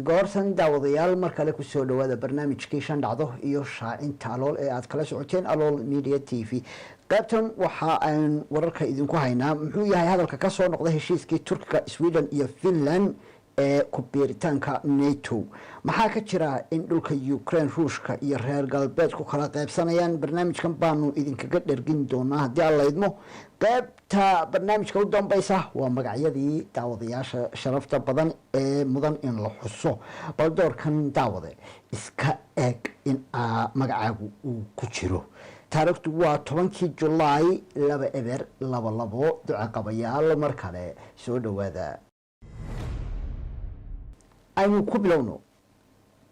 Goorsan daawadayaal, mar kale kusoo dhawaada barnaamijkii Shan Dhacdo iyo Shaacinta Alool ee aad kala socoteen Alool Media TV. Qaybtan waxa aan wararka idinku haynaa: muxuu yahay hadalka kasoo noqda heshiiskii Turkiga, Sweden iyo Finland ee ku biiritaanka NATO? Maxaa ka jira in dhulka Ukraine Ruushka iyo reer galbeed ku kala qaybsanayaan? Barnaamijkan baanu idinkaga dhergin doonaa haddii Alla idmo. Qaybta barnaamijka u dambeysa waa magacyadii daawadayaasha sharafta badan ee mudan in la xuso. Bal doorkan, daawade, iska eeg in magacaagu uu ku jiro. Taariikhdu waa 10-kii Julaay 2022. Duca qabayaal, mar kale soo dhawaada. Aynu ku bilowno.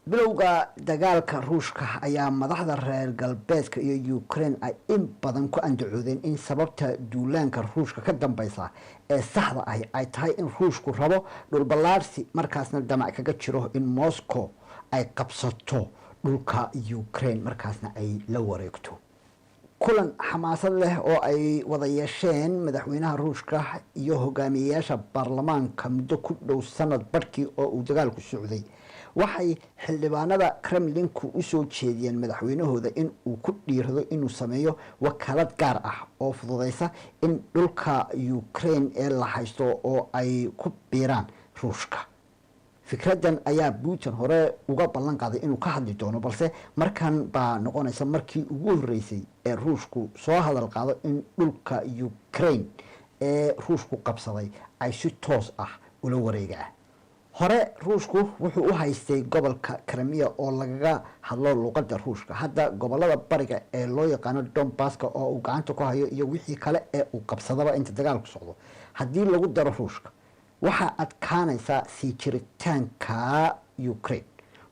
Bilowga dagaalka Ruushka ayaa madaxda reer galbeedka iyo Ukraine ay in badan ku andacoodeen in sababta duulaanka Ruushka ka dambeysa ee saxda ahi ay tahay in Ruushku rabo dhulballaarsi, markaasna damac kaga jiro in Moscow ay qabsato dhulka Ukraine, markaasna ay la wareegto. Kulan xamaasad leh oo ay wada yeesheen madaxweynaha Ruushka iyo hogaamiyeyaasha baarlamaanka muddo ku dhow sanad barhkii oo uu dagaalku socday, waxay xildhibaanada Kremlinku usoo jeediyeen madaxweynahooda in uu ku dhiirado inuu sameeyo wakaalad gaar ah oo fududeysa in dhulka Ukraine ee la haysto oo ay ku biiraan Ruushka. Fikraddan ayaa Putin hore uga ballan qaaday inuu ka hadli doono, balse markan baa noqonaysa markii ugu horreysay ee Ruushku soo hadal qaado in dhulka Ukraine ee Ruushku qabsaday ay si toos ah ula wareegaan. Hore Ruushku wuxuu u haystay gobolka Kremiya oo lagaga hadlo luuqadda Ruushka. Hadda gobolada bariga ee loo yaqaano Donbaska oo uu gacanta ku hayo iyo wixii kale ee uu qabsadaba inta dagaalku socdo haddii lagu daro Ruushka, waxaa adkaanaysaa sii jiritaanka Ukraine.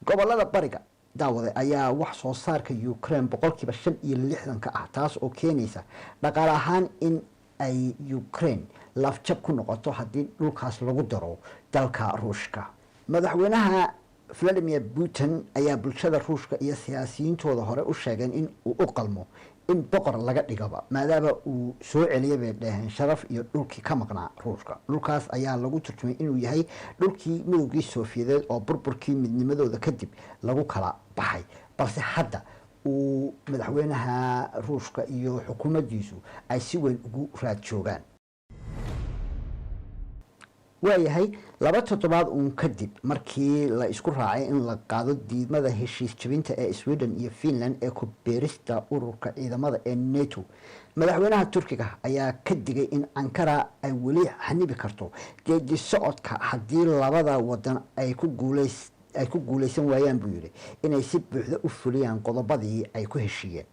Gobolada bariga, daawade, ayaa wax soo saarka Ukraine 65% ka ah, taas oo keenaysa dhaqaale ahaan in ay Ukraine lafjab ku noqoto haddii dhulkaas lagu daro dalka Ruushka. Madaxweynaha Vladimir Putin ayaa bulshada Ruushka iyo siyaasiyiintooda hore u sheegeen in uu u qalmo in boqor laga dhigaba, maadaama uu soo celiyay, bay dhaheen, sharaf iyo dhulkii ka maqnaa Ruushka. Dhulkaas ayaa lagu turjumay inuu yahay dhulkii Midowgii Soofiyadeed oo burburkii midnimadooda kadib lagu kala baxay, balse hadda uu madaxweynaha Ruushka iyo xukuumaddiisu ay si weyn ugu raad joogaan. Waayahay, 2 toddobaad uun kadib markii la isku raacay in la qaado diidmada heshiis jabinta ee Sweden iyo Finland ee ku beerista ururka ciidamada ee NATO, madaxweynaha Turkiga ayaa ka digay in Ankara ay weli xanibi karto geedi socodka haddii labada wadan ay ku guuleysan waayaan, buu yidhi, inay si buuxda u fuliyaan qodobadii ay ku heshiiyeen.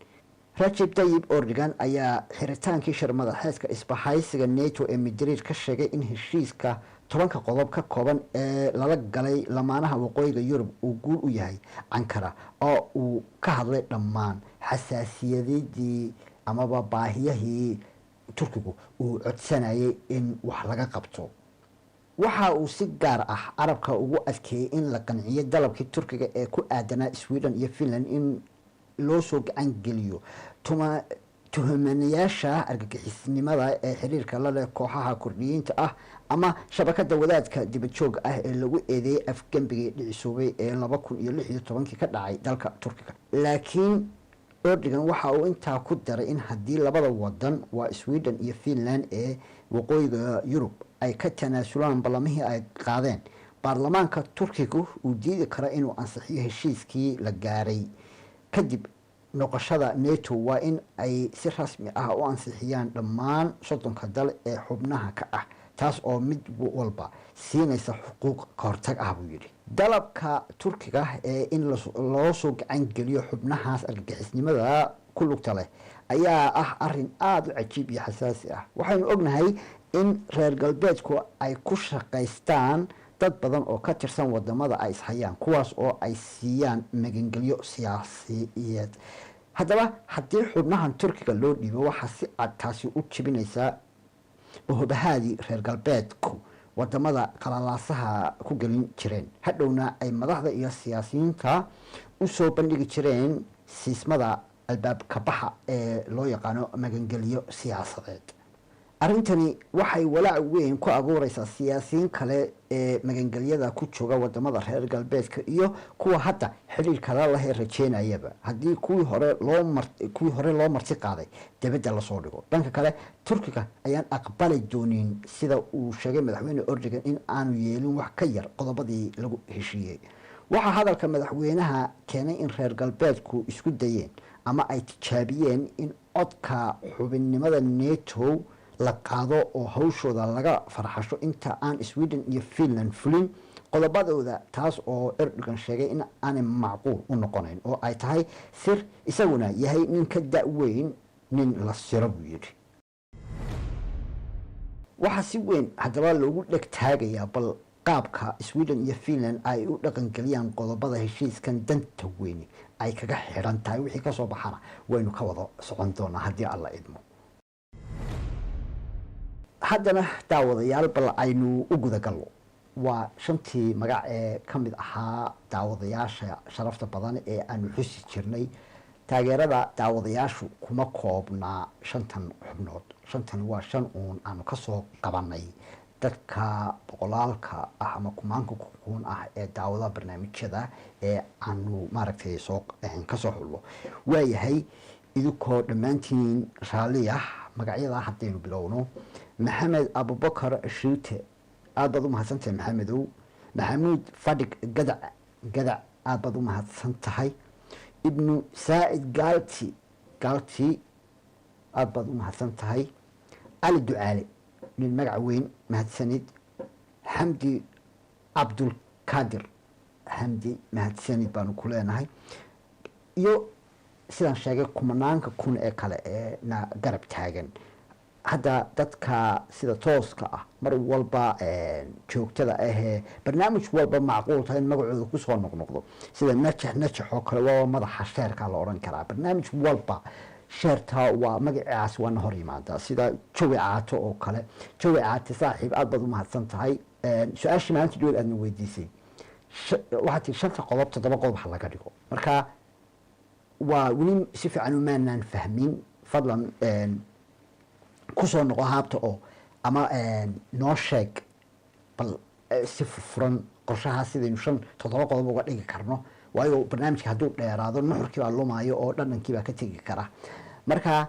Rajeb Tayib Erdogan ayaa xiritaankii shir madaxeedka isbahaysiga NATO ee Madrid ka sheegay in heshiiska 10-ka qodob ka kooban ee lala galay lamaanaha waqooyiga Yurub uu guul u yahay Ankara, oo uu ka hadlay dhammaan xasaasiyadidii amaba baahiyahii Turkigu uu codsanayay in wax laga qabto. Waxa uu si gaar ah carabka ugu adkeeyey in la qanciyay dalabkii Turkiga ee ku aadanaa Sweden iyo Finland in loo soo gacan geliyo tuhmanayaasha argagixisnimada ee xiriirka la leh kooxaha Kordhiyiinta ah ama shabakada wadaadka dibadjooga ah ee lagu eedeeyey afgembigii dhicisoobay ee 2016-kii ka dhacay dalka Turkiga. Laakiin Erdogan waxa uu intaa ku daray in haddii labada wadan, waa Sweden iyo Finland, ee waqooyiga Yurub ay ka tanaasulaan ballamihii ay qaadeen, baarlamaanka Turkigu uu diidi karo inuu ansixiyo heshiiskii la gaaray kadib noqoshada NATO. Waa in ay si rasmi ah u ansixiyaan dhammaan 30-ka dal ee xubnaha ka ah, taas oo mid walba siinaysa xuquuq ka hortag ah, buu yidhi. Dalabka Turkiga ee in loo soo gacan geliyo xubnahaas argagixisnimada ku lugta leh ayaa ah arin aada u cajiib iyo xasaasi ah. Waxaynu ognahay in reer galbeedku ay ku shaqaystaan dad badan oo ka tirsan wadamada ay ishayaan, kuwaas oo ay siiyaan magangelyo siyaasiyeed. Haddaba haddii xubnahan Turkiga loo dhiibo, waxaa si cad taasi u jebinaysaa ohobahaadii reer galbeedku wadamada qalalaasaha ku gelin jireen, hadhowna ay madaxda iyo siyaasiyiinta usoo bandhigi jireen siismada albaabka baxa ee loo yaqaano magangelyo siyaasadeed. Arrintani waxay walaac weyn ku abuureysaa siyaasiyiin kale ee magangelyada ku jooga wadamada reer galbeedka iyo kuwa hadda xidhiirka la lahee rajeynayaba haddii kuwii hore loo marti qaaday dibadda lasoo dhigo. Dhanka kale, Turkiga ayaan aqbali doonin, sida uu sheegay madaxweyne Erdogan, in aanu yeelin wax ka yar qodobadii lagu heshiiyey. Waxaa hadalka madaxweynaha keenay in reer galbeedku isku dayeen ama ay tijaabiyeen in codka xubinnimada NATO la qaado oo hawshooda laga farxasho inta aan Sweden iyo Finland fulin qodobadooda, taas oo Erdogan sheegay in aanay macquul u noqonayn oo ay tahay sir, isaguna yahay nin ka da-weyn nin la siro, buu yidhi. Waxaa si weyn haddaba loogu dheg taagayaa bal qaabka Sweden iyo Finland ay u dhaqangeliyaan qodobada heshiiskan danta weyni ay kaga xidhan tahay. Wixii kasoo baxana waynu ka wada socon doonaa haddii Alla idmo. Haddana, daawadayaal, bal aynu u gudagalno waa shantii magac ee ka mid ahaa daawadayaasha sharafta badan ee aanu xusi jirnay. Taageerada daawadayaashu kuma koobnaa shantan xubnood. Shantan waa shan uun aanu kasoo qabanay dadka boqolaalka ah ama kumaanka kuun ah ee daawadaha barnaamijyada ee aanu maaragtay soo kasoo xullo. Waayahay, idinkoo dhammaantiin raalli ah, magacyada haddaynu bilowno: Maxamed Abubakar Shiite, aad baad u mahadsantahay Maxamedow. Maxamuud Fadhig Gadac Gadac, aad baad u mahadsan tahay. Ibnu Saacid Gaalti Gaalti, aad baad u mahadsan tahay. Cali Ducaale, nin magac weyn, mahadsanid. Xamdi Cabdulkaadir Xamdi, mahadsanid baanu ku leenahay. Iyo sidaan sheegay, kumanaanka kun ee kale ee na garab taagan. Hadda dadka sida tooska ah mar walba joogtada ahee barnaamij walba macquul tahay in magacooda kusoo noqnoqdo, sida Najax Najax oo kale, waa madaxa share-ka la odhan karaa. Barnaamij walba share-ta waa magacaas waana hor yimaada, sida Jawi Caato oo kale. Jawi Caate, saaxiib, aad baad u mahadsan tahay. Su-aashii maalinta dhowl aadna weydiisay waxaa tii shanta qodob toddoba qodob ha laga dhigo. Marka waa weli si fiican umaanaan fahmin. Fadlan kusoo noqo haabta oo ama noo sheeg bal si furfuran qorshahaa sidaynu shan toddoba qodob uga dhigi karno, waayo barnaamijka hadduu dheeraado nuxurkii baa lumaayo oo dhadhankii baa ka tegi kara. Marka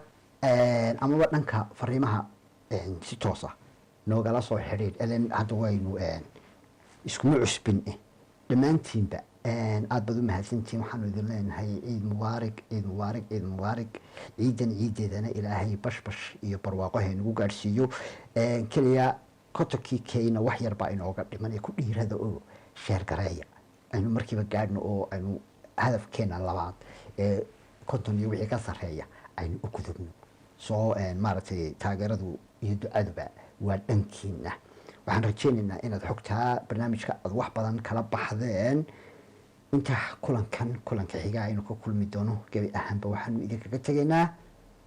amaba dhanka fariimaha si toos ah noogala soo xidhiidh elen. Hadda waynu iskuma cusbin. Dhammaantiinba aad baad u mahadsantihiin. Waxaanu idin leenahay ciid mubaarig, ciid mubaarig, ciid mubaarig. Ciidan ciideedana Ilaahay bashbash iyo barwaaqo haynagu gaadhsiiyo. Keliya 50kii keyna wax yar baa inooga dhiman ee ku dhiirada oo share gareeya, aynu markiiba gaadhno oo aynu hadafkeena labaad ee 50 iyo wixii ka sarreeya aynu u gudubno. Soo maaragtay, taageeradu iyo ducaduba waa dhankiina. Waxaan rajeynaynaa inaad xogtaa barnaamijka aad wax badan kala baxdeen. Inta kulankan kulanka xiga aynu ka kulmi doono, gebi ahaanba waxaanu idinkaga tegaynaa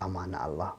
amaano Allah.